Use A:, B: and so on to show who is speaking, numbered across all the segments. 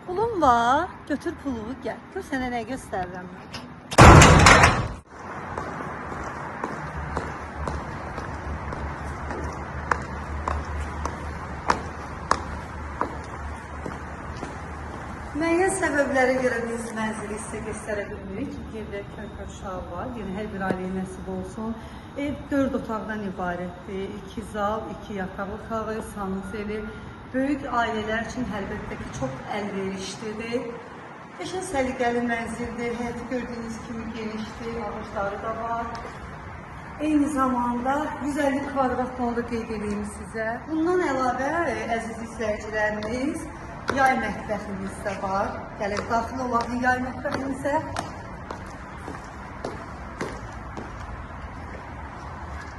A: Pulun var, götür pulu, gəl. Gör sənə nə göstərirəm mən. Müəyyən səbəblərə görə biz mənzili sizə göstərə bilmirik. Çünki evdə körpə uşağı var. Yəni hər bir ailəyə nəsib olsun. Ev 4 otaqdan ibarətdir. 2 zal, 2 yataq otağı, sanuzeli. Böyük ailələr üçün əlbəttə ki, çox əlverişlidir. Qəşəng səliqəli mənzildir. Həyəti gördüyünüz kimi genişdir, ağacları da var. Eyni zamanda 150 kvadrat onu da qeyd edeyim sizə. Bundan əlavə, əziz izləyicilərimiz, yay mətbəximiz də var. Gəlin daxil olaq yay mətbəximizə.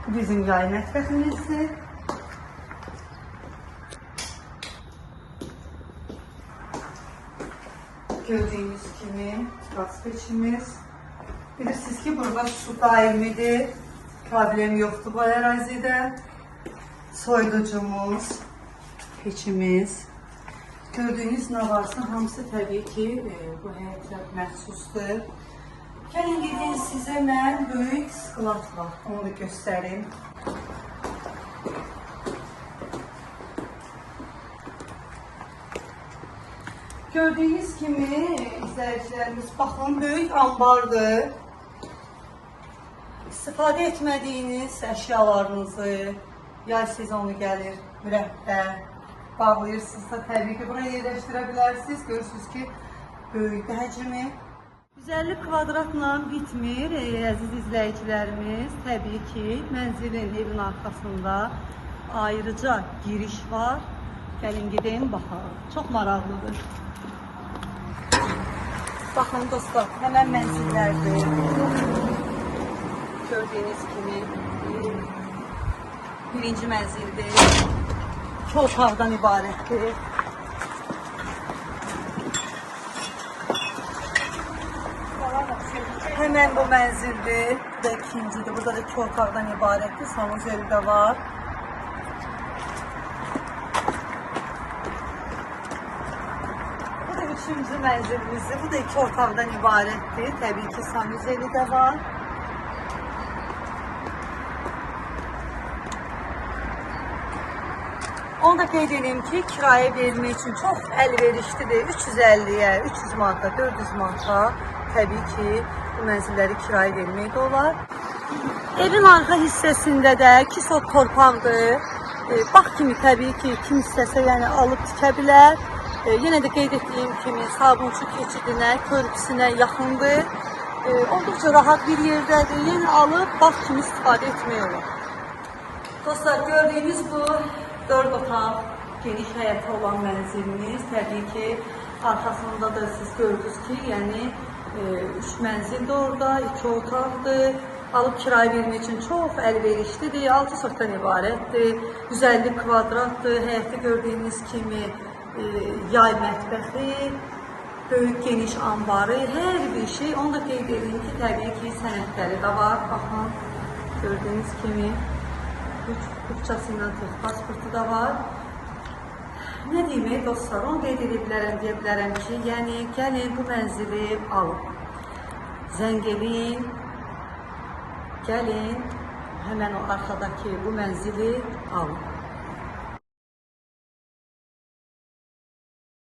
A: Bu bizim yay mətbəximizdir. Gördüyünüz kimi qaz peçimiz. Bilirsiniz ki, burada su daimidir. Problem yoxdur bu ərazidə. Soyuducumuz, peçimiz. Gördüyünüz nə varsa hamısı təbii ki, bu həyətə məxsusdur. Gəlin gedin sizə mən böyük sklad var. Onu da göstərim. Gördüyünüz kimi izləyicilərimiz, baxın, böyük ambardır. İstifadə etmədiyiniz əşyalarınızı, yay sezonu gəlir, mürəbbə bağlayırsınızsa təbii ki, buraya yerləşdirə bilərsiniz. Görürsünüz ki, böyükdür həcmi. 150 kvadratla bitmir, əziz izləyicilərimiz. Təbii ki, mənzilin evin arxasında ayrıca giriş var. Gəlin gedeyim, baxalım. Çox maraqlıdır. Baxın dostlar, həmən mənzillərdir. Gördüyünüz kimi birinci mənzildir. 2 otaqdan ibarətdir. Həmən bu mənzildir. Bu da ikincidir. Burada da 2 otaqdan ibarətdir. Sanuzeli də var. Bu da üçüncü mənzilimizdir. Bu da 2 otaqdan ibarətdir. Təbii ki, sanuzeli də var. Onu da qeyd edeyim ki, kirayə vermək üçün çox əlverişlidir. 350-yə, 300 manata, 400 manata təbii ki, bu mənzilləri kirayə vermək də olar. Evin arxa hissəsində də 2 sot torpaqdır. Bağ kimi təbii ki, kim istəsə yəni alıb tikə bilər. Yenə də qeyd etdiyim kimi Sabunçu keçidinə, körpüsünə yaxındır. Olduqca rahat bir yerdədir. Yəni alıb bağ kimi istifadə etmək olar. Dostlar, gördüyünüz bu 4 otaq, geniş həyəti olan mənzilimiz. Təbii ki, arxasında da siz gördünüz ki, yəni 3 mənzildir orada, 2 otaqdır. Alıb kirayə vermək üçün çox əlverişlidir. 6 sotdan ibarətdir. 150 kvadratdır. Həyətdə gördüyünüz kimi yay mətbəxi, böyük geniş ambarı, hər bir şey. Onu da qeyd edeyim ki, təbii ki, sənədləri də var. Baxın, gördüyünüz kimi kupçası ilə pasportu da var. Nə deyim, dostlar, onu qeyd edə bilərəm, deyə bilərəm ki, yəni gəlin bu mənzili alın. Zəng eləyin, gəlin həmən o arxadakı bu mənzili alın.